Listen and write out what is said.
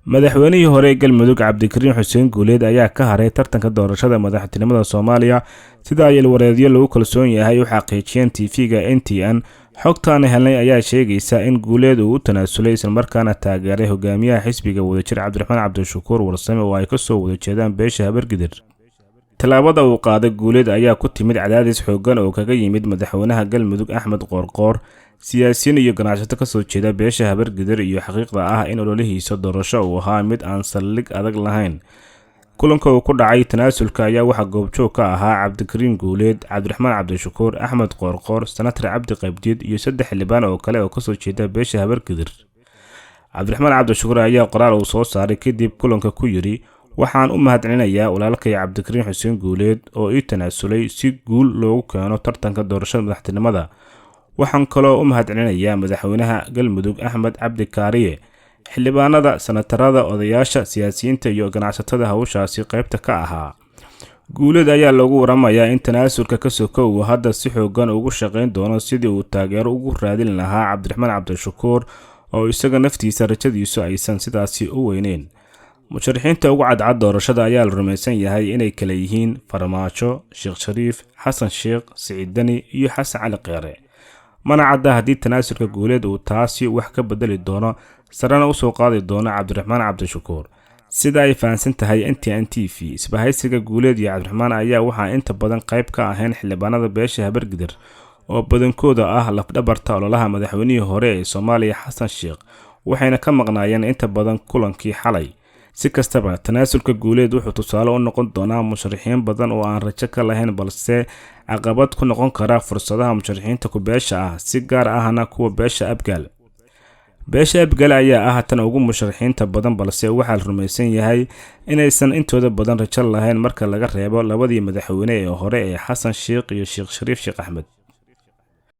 Madaxweynihii hore ee Galmudug Cabdikariin Xuseen Guuleed ayaa ka haray tartanka doorashada madaxtinimada Soomaaliya, sida ay ilwareedyo lagu kalsoon yahay u xaqiijiyeen TV-ga NTN. Xogtaan helnay ayaa sheegaysa in Guuleed uu u tanaasulay islamarkaana taageeray hogaamiyaha xisbiga Wadajir Cabdiraxmaan Cabdishakuur Warsame oo ay kasoo wada jeedaan beesha Habargidir. Tallaabada uu qaaday Guuleed ayaa ku timid cadaadis xooggan oo kaga yimid madaxweynaha Galmudug Axmed Qoorqoor, siyaasiyiin iyo ganacsato kasoo jeeda beesha Habargidir, iyo xaqiiqda ah in ololihiisa doorasho uu ahaa mid aan saldhig adag lahayn. Kulanka uu ku dhacay tanaasulka ayaa waxaa goobjoog ka ahaa Cabdikariin Guuleed, Cabdiraxmaan Cabdishakuur, Axmed Qoorqoor, senatar Cabdi Qaybdiid iyo 3 xildhibaan oo kale oo kasoo jeeda beesha Habargidir. Cabdiraxmaan Cabdishakuur ayaa qoraal uu soo saaray kadib kulanka ku yidhi: "Waxaan u mahadcelinayaa walaalkay Cabdikariin Xuseen Guuleed oo ii tanaasulay si guul loogu keeno tartanka doorashada madaxtinimada. Waxaan kaloo u mahadcelinayaa madaxweynaha Galmudug Axmed Cabdi Kaariye, xildhibaanada, sanatarada, odayaasha, siyaasiyiinta iyo ganacsatada hawshaasi qaybta ka ahaa." Guuleed ayaa lagu waramayaa in tanaasulka ka soko uu hadda si xoogan ugu shaqayn doono sidii uu taageero ugu raadin lahaa Cabdiraxmaan Cabdishakuur oo isaga naftiisa rajadiisu aysan sidaasi u weyneyn. Musharaxiinta ugu cadcad doorashada ayaa la rumaysan yahay inay kala yihiin Farmaajo, Sheekh Shariif, Xasan Sheekh, Siciid Deni iyo Xasan Cali Kheyre. Mana cadda haddii tanaasulka Guuleed uu taasi wax ka bedeli doono, sarena usoo qaadi doono Cabdiraxmaan Cabdishakuur. Sida ay fahamsan tahay NTN TV, isbahaysiga Guuleed iyo Cabdiraxmaan ayaa waxaa inta badan qayb ka ahayn xildhibaanada beesha Habargidir oo badankooda ah lafdhabarta ololaha madaxweynihii hore ee Soomaaliya Xasan Sheekh, waxayna ka maqnaayeen inta badan kulankii xalay. Si kastaba, tanaasulka Guuleed wuxuu tusaale u noqon doonaa musharaxiin badan oo aan rajo ka lahayn, balse caqabad ku noqon kara fursadaha musharaxiinta ku beesha ah, si gaar ahna kuwa beesha Abgaal. Beesha Abgaal ayaa ah tan ugu musharaxiinta badan, balse waxaa la rumaysan yahay inaysan intooda badan rajo lahayn marka laga reebo labadii madaxweyne ee hore ee Xasan Sheekh iyo Sheekh Shariif Sheekh Axmed.